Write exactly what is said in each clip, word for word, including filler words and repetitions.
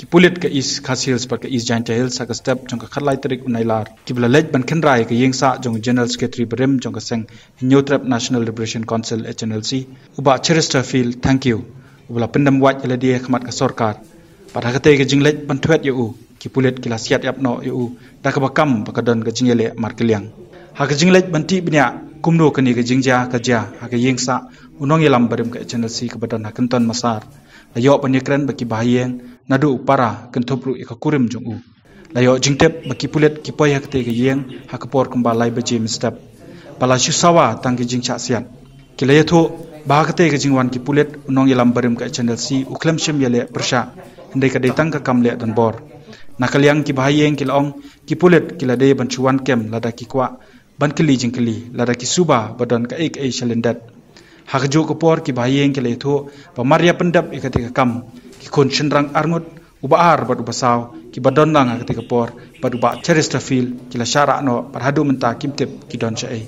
Pulit ka East Khasi Hills bad ka East Jaintia Hills ha ka step jong ka khatlai tarik u Nailar kiba la leit ban kynrai ka ïing sah jong u General Secretary barim jong ka seng Hynñiewtrep National Liberation Council, H N L C, u Bah Cheristerfield Thangkhiew, uba la pyndem wait ïa lade ha khmat ka sorkar. Bad ha katei ka jingleit ban thwet ïa u, ki pulit ki la siat ïap noh ïa u da kaba kam ba ka don ka jingïaleh markylliang. Ha ka jingleit ban tih bniah kumno kane ka jingjia ka jia ha ka ïing sah u nongïalam barim ka H N L C kaba don ha Kynton Massar, la ïoh ban ïakren bad ki bahaïing naduh u para, kynthup ruh ïa ka kurim jong u. La ïoh jingtip ba ki pulit ki poi ha katei ka ïing ha ka por kumba lai baje mynstep. Ba la shu sawa tang ki jingshah siat. Ki la ïathuh ba ha katei ka jingwan ki pulit, u nongïalam barim ka H N L C u khlem shym ïaleh pyrshah, hynrei ka dei tang ka kam leh donbor. Na ka liang ki bahaïing ki la ong, ki pulit ki la dei ban shu wan kem lada ki kwah ban kylli jingkylli, lada ki suba ba don kaei kaei shalyndet. Ha kajuh ka por ki bahaïing ki la ïathuh ba mar ïa pyndep ïa katei ka kam, ki khun shynrang arngut, uba ar bad uba saw, kiba don lang ha katei ka por bad u Bah Cheristerfield, ki la shah rah noh bad haduh mynta kim tip ki don shaei.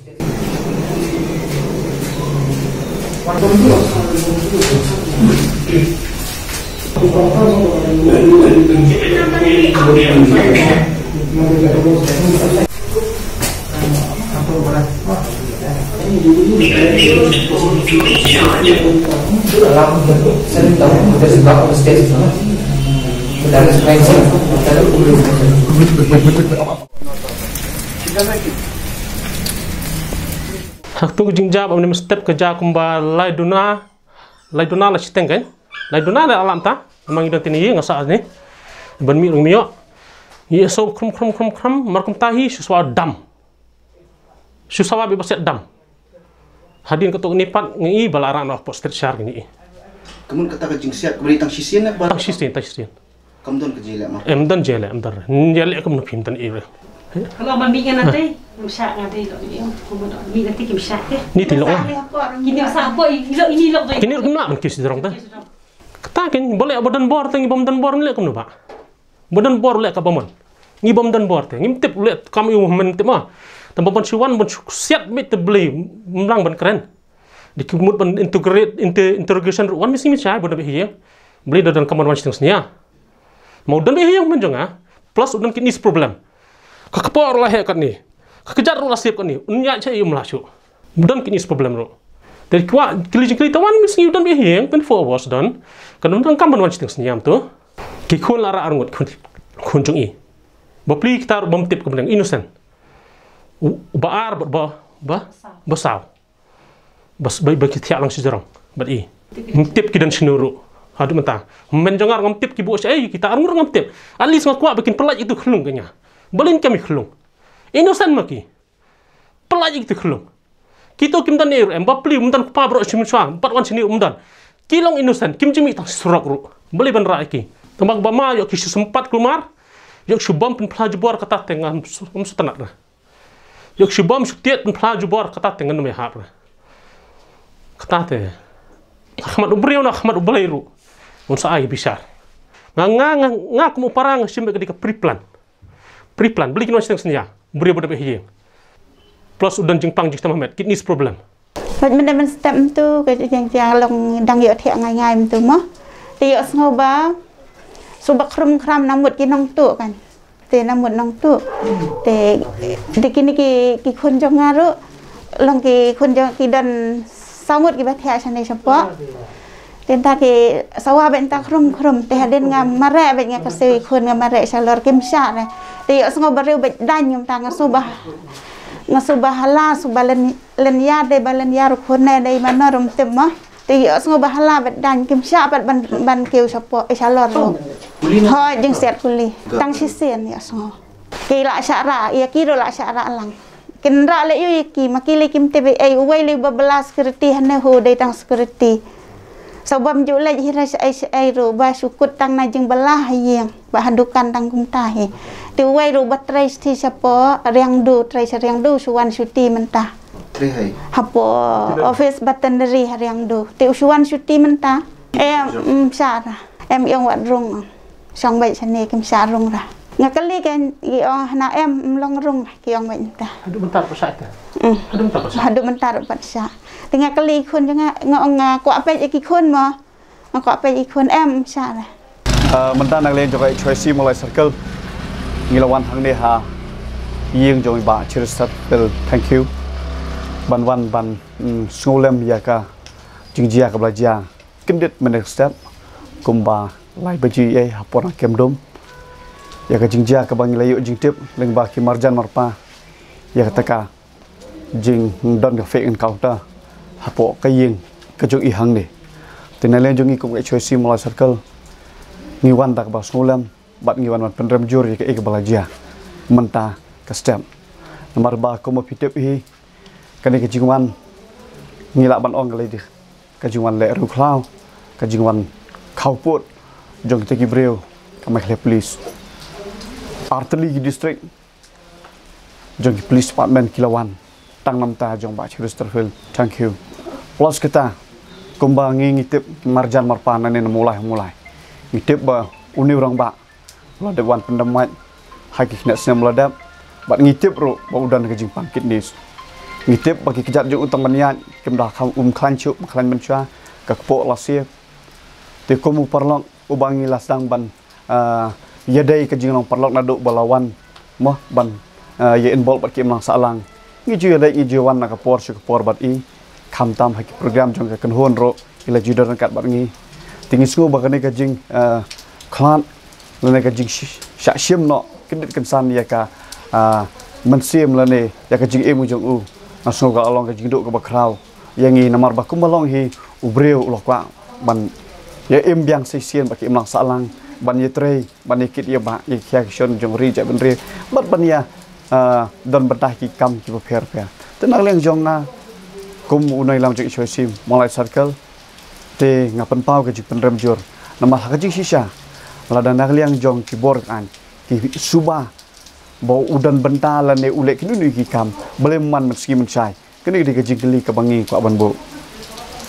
Ha kato ka jingjia ba mynstep ka jia kumba lai duna, lai duna la shiteng kan, lai duna la alam ta, ma ngi don tini nga sa ni, ban mi rung mi yo, ye so khrum khrum khrum khrum, mar kumta hi shu sawa dam. Shu sawa bad ba siat dam. Hadien kato kane pat ngi i ba la rah noh post shar ngi i. Ka mut kata ka jingsiat ka bri tang shisien ne ba? Tang shisien, tang shisien. Kam don ka jingïaleh mar? Em don jingïaleh, em don. Jingïaleh kam no phim don i re. Hello, ma mi ngan nate. Msha ngan te lo ni. Ko mo mi nate kim sha te. Ni ti lo. Ki ni sa ko i lo ini lo. Kini ruh kim lah man ki sdrong ta. Kata kin boleh ba donbor te ngi bym donbor ngi leh kumno ba. Ba donbor leh kaba mon. Ngi bym donbor te. Ngim tip leh kam ïa u men tip ma. Tang ba ban shu wan ban shu siat mit te Blei mlang ban kren. Dei ki mut ban integrate, inter-, interrogation ruh wan missing mit shai ban da beh hieng. Blei da don kam ban wan shiteng snia. Ma u don beh hieng men jong nga. Plus u don kidney problem. Ka kpoh ruh la heh katni. Ka kjat ruh la sip katni. Un ïa cha ïa um la shu. Don kidney problem ruh. Te kwah kylli jingkylli ta wan missing u don beh hieng, twenty-four hours don. Kan don kam ban wan shiteng snia tu. Ki khun la rah arngut khun, khun jong i. Ba pli kita ruh bym tip ka bneng innocent. U, ba ar bad ba, ba, ba saw. Bas ba, ba ki thiah lang sdrong bad i. Ngam tip ki don shano ruh. Haduh mynta. Men jong nga ruh ngam tip ki buh shaei, kita arngut ruh ngam tip. At least nga kwah ba kin pyllait itu khlung ka nia. Balin kam i khlung. Innocent ma ki. Pyllait ïa ki khlung. Kito kim don ei ruh em, ba pli um don kpa baroh shim shwa, bad wan shini um don. Ki long innocent, kim jingmih tang surok ruh. Balei ban rah ïa ki. Tang ba ma ïoh ki shu sympat kulmar. Ïoh shu bom pynphla jubor kata te ngam su-, ngam sngewtynnat re. Ïoh shu bom shu tied pynphla jubor kata te ngan ym ïahap re. Kata te. Khmat u briew na khmat u Blei ruh. Un sa ai bishar. Nga, nga, nga, nga kum u para nga shim ka dei ka pre-plan. Pre-plan, bli kin wan shiteng snia, briew ba da beh hieng. Plus u don jingpang jingtem ha met, kidneys problem. Bad mynta mynstep myntu ka jingjiang long dang ïoh thiah ngai ngai myntu mo. Te ïohsngew ba shu ba khrum khram na mut ki nongtuh kan. Te na mut nongtuh. Te, te kine ki, ki khun jong nga ruh long ki khun jong ki don saw ngut kiba thiah shane shapoh. Te mynta ki sawa bad mynta khrum khrum te hadien nga mareh bad nga kyrsiew i khun nga mareh shalor kim shah re. Te ïohsngew ba riew bad daiñ mynta nga sngewbha, nga sngewbha hala sngewbha lyn, lynñiar dei ba lynñiar u khun ne dei mano ruh ym tip mo. Te ïohsngew ba hala bad daiñ kim shah pat ban, ban kiew shapoh, eh, shalor ruh. Hooid jingsiat kuli. Tang shisien ïohsngew. Ki la shah rah, ïa ki ruh la shah rah lang. Kin rah leh ïa ki, ma ki lei kim tip ei, uwei lei ba bylla security hane ho dei tang security. Sa bym ju leit hi ra shaei shaei ruh, ba shu kut tang na jingbylla ha ïing, ba ha dukan tang kumta hi. Te uwei ruh ba trei sha shapoh Riangdo, trei sha Riangdo, shu wan shuti mynta. Trei hai? Hapoh office veterinary ha Riangdo. Te u shu wan shuti mynta. Em, mm, shah ra. Em ïong wat rung. Shong beit shane kim shah rung ra. Nga kylli ken i ong hana em, mm, long rung ki ong beit mynta. Haduh mynta pat shah ta? Mm. Haduh mynta pat shah? Haduh mynta pat shah. Te nga kylli i khun jong nga, nga ong nga kwah peit ïa ki khun mo. Nga kwah peit i khun em, mm, shah ra. Mynta na liang jong ka H Y C Mawlai Circle, ngi la wan hangne ha ïing jong i Bah Cheristerfield Thangkhiew ban wan ban sngewlem ïa ka jingjia kaba la jia kyndit mynne ka step, kumba lai baje ei ha por nangkhyndai. Ïa ka jingjia kaba ngi la ïoh jingtip lyngba ki marjan marpa ïa kata ka jingdon ka fake encounter hapoh ka ïing ka jong i hangne. Te na liang jong ngi kum ka H Y C Mawlai Circle, ngi wan da kaba sngewlem bad ngi wan ban pynrem jur ïa kaei kaba la jia mynta ka step. Namar ba kumba phi tip hi, kane ka jingwan, ngi lah ban ong ka lei de, ka jingwan leh riewkhlaw, ka jingwan khawpud jong kita ki briew ka Meghalaya Police. Artylli ki district jong ki police department ki la wan tang namar jong Bah Cheristerfield Thangkhiew. Plus kata, kumba ngi ngi tip ki marjan marpa nangne na Mawlai Mawlai, ngi tip ba une u rangbah u la dep wan pyndem wait ha ki khynnah snem ba la dep. Bad ngi tip ruh ba u don ka jingpang kidney. Ngi tip ba ki kjat jong u tang ban ïaid kim da kham um khlaiñ shuh, um khlaiñ mynshuwa, ka kpoh la siep. Te kum u paralok uba ngi la sdang ban ïadei ka jinglong paralok naduh ba la wan mo ban ïa involve bad ki imlang sahlang. Ngi ju ïadei, ngi ju wan na ka por sha ka por bad i, khamtam ha ki program jong ka kynhun ruh i la ju don ryngkat bad ngi. Te ngi sngew ba kane ka jingkhlad lane ka jingshah shim noh kyndit kynsan ïa ka mynsiem lane ïa ka jingim u jong u, nga sngew ka la long ka jingduh kaba khraw ïa ngi, namar ba kumba long hi, u briew u la kwah ban ïa im biang shisien bad ki imlang sahlang, ban ïatrei, ban ïakit ïabah ïa ki khia ki shon jong ri jaitbynriew, bad ban ïa don bynta ki kam kiba pher pher. Te na liang jong nga kum u nongïalam jong H Y C Mawlai Circle, te nga pynpaw ka jingpynrem jur. Namar ha ka jingshisha, lada na liang jong ki bor aiñ ki suba ba u don bynta lane u leh kino kino ki kam, balei man mynsngi mynshai? Kane ka dei ka jingkylli kaba ngi kwah ban buh.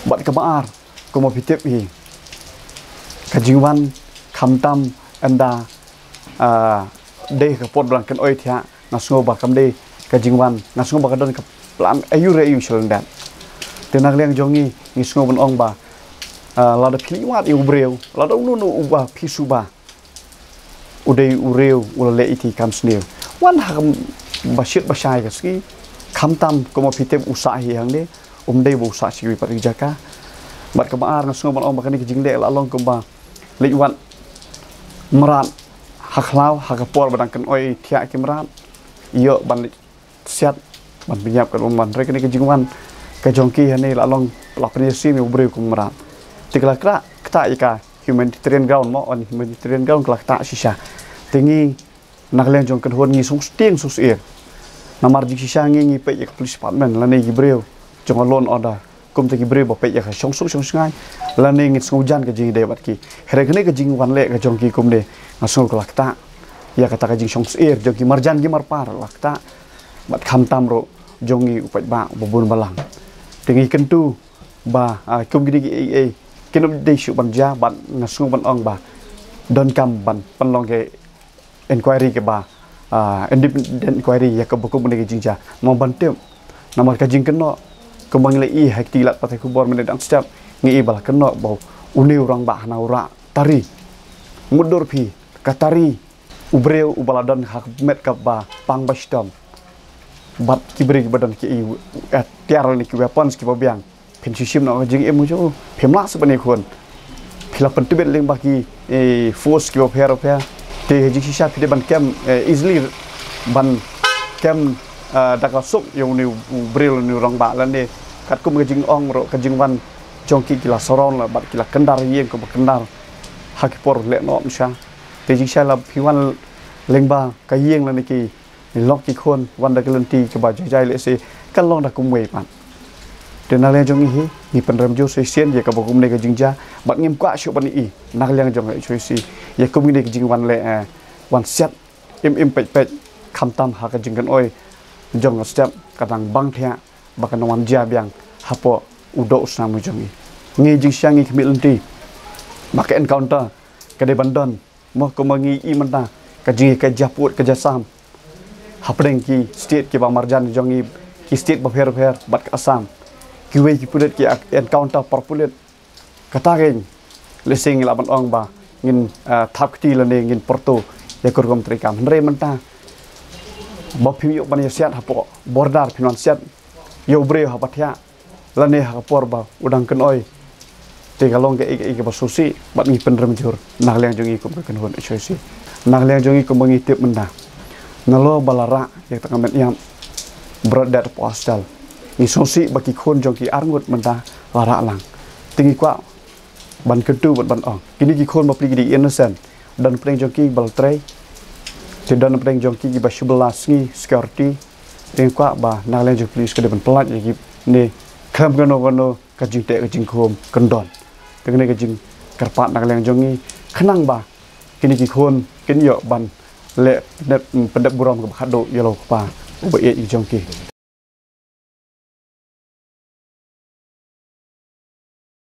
Bad kaba ar, kumba phi tip hi, ka jingwan khamtam ynda dei ka por ba dang kynoi thiah, nga sngew ba kam dei ka jingwan, nga sngew ba ka don ka plan aiu re aiu shalyndet. Te na liang jong ngi, ngi sngew ban ong ba lada phi leit wad ïa u briew, lada uno uno uba phi suba, u dei u briew u la leh ïa ki kam sniew, wan ha ka ba shit ba shai ka sngi. Khamtam kumba phi tip u sah hi hangne, um dei ba u sah sha kiwei pat ki jaka. Bad kaba ar, nga sngew ban ong ba kane ka jingleh la long kumba leit wad mrad ha khlaw ha ka por ba dang kynoi thiah ki mrad, ïoh ban leit siat ban pynïap ka long ban re. Kane ka jingwan ka jong ki hangne la long la pynïasim ïa u briew kum mrad. Te ka la ktah, ktah ïa ka humanitarian ground mo, on humanitarian ground ka la ktah shisha. Te ngi na ka liang jong ka kynhun ngi sngewsih, sngewsih. Namar jingshisha ngi ngi peit ïa ka police department lane ki briew jong ka law and order kum ta ki briew ba peit ïa ka shongsuk shongsngai, lane ngi sngewjan ka jingïadei bad ki. Hynrei kane ka jingwan leh ka jong ki kumne, nga sngew ka la ktah ïa kata ka jingsngewsih jong ki marjan ki marpa, la ktah. Bad khamtam ruh jong ngi u paidbah uba bun balang. Te ngi kyntu ba kum kine kiei kiei kin ym dei shuh ban jia, bad nga sngew ban ong ba donkam ban pynlong ka inquiry kaba independent inquiry ïa kaba kum kane ka jingjia. Mo ban tip, namar ka jingkynnoh kumba ngi la ïohi ha ki lad pathai khubor mynne dang step, ngi ïohi ba la kynnoh ba une u rangbah hana u rah tari. Mutdur phi, ka tari u briew uba la don ha ka met kaba pang ba shitom. Bad ki briew kiba don ki ïa tiar lane ki weapons kiba biang. Phin shu shim noh ka jingim u jong u, phim lah shuh ban ïakhun. Phi la pyntbit lyngba ki force kiba pher pher. Te jingshisha phi dei ban kem easily, ban kem da ka suk ïa une u briew, une u rangbah lane katkum ka jingong ruh ka jingwan jong ki, ki la surround la bad ki la kyndar ïing kaba kyndar ha ki por lehnoh mynshuwa. Te jingshisha la phi wan lyngba ka ïing lane ki lok ki khun wan da ka lynti kaba jai jai lehse ka long da kumwei pat. Te na liang jong ngi hi, ngi pynrem jur shisien ïa kaba kumne ka jingjia, bad ngim kwah shuh ban ïohi na liang jong ka H Y C ïa kumne ka jingwan leh wan siat im im peit peit, khamtam ha ka jingkynoi jong ka step ka dang bang thiah ba kan wan jia biang hapoh u doh u snam u jong ngi. Ngi jingshisha ngi khmih lynti ba ka encounter ka dei ban don. Mo kumba ngi ïohi mynta ka jingïakajia pud ka jia sam hapdeng ki state kiba marjan jong ngi, ki state bapher bapher bad ka Assam. Kiwei ki pulit ki encounter por pulit. Kata kein lehse ngi lah ban ong ba ngin, ah, thap kti lane ngin pyrto ïa ka rukom treikam. Hynrei mynta ba phim ïoh ban ïa siat hapoh border, phin wan siat ïa u briew ha pathiah lane ha ka por ba u dang kynoi. Te ka long kaei kaei kaba sngewsih bad ngi pynrem jur na ka liang jong ngi kum ka kynhun H Y C. Na ka liang jong ngi kumba ngi tip mynta, nalor ba la rah ïa kata ka met ïap, ba rot dei hapoh hostel, ngi sngewsih ba ki khun jong ki arngut mynta la rah lang. Te ngi kwah ban kyntu bad ban ong, kine ki khun bapli ki dei innocent. Don pdeng jong ki ba la trei, te don pdeng jong ki kiba shu bylla sngi security. Te ngi kwah ba na ka liang jong police ka dei ban pyllait ïa kine khlem kano kano ka jingteh ka jingkhum kyndon. Te kane ka jingkyrpad na ka liang jong ngi, khnang ba kine ki khun kin ïoh ban leh pyndep, pyndep burom kaba khadduh ïa la u kpa uba ïeit jong ki.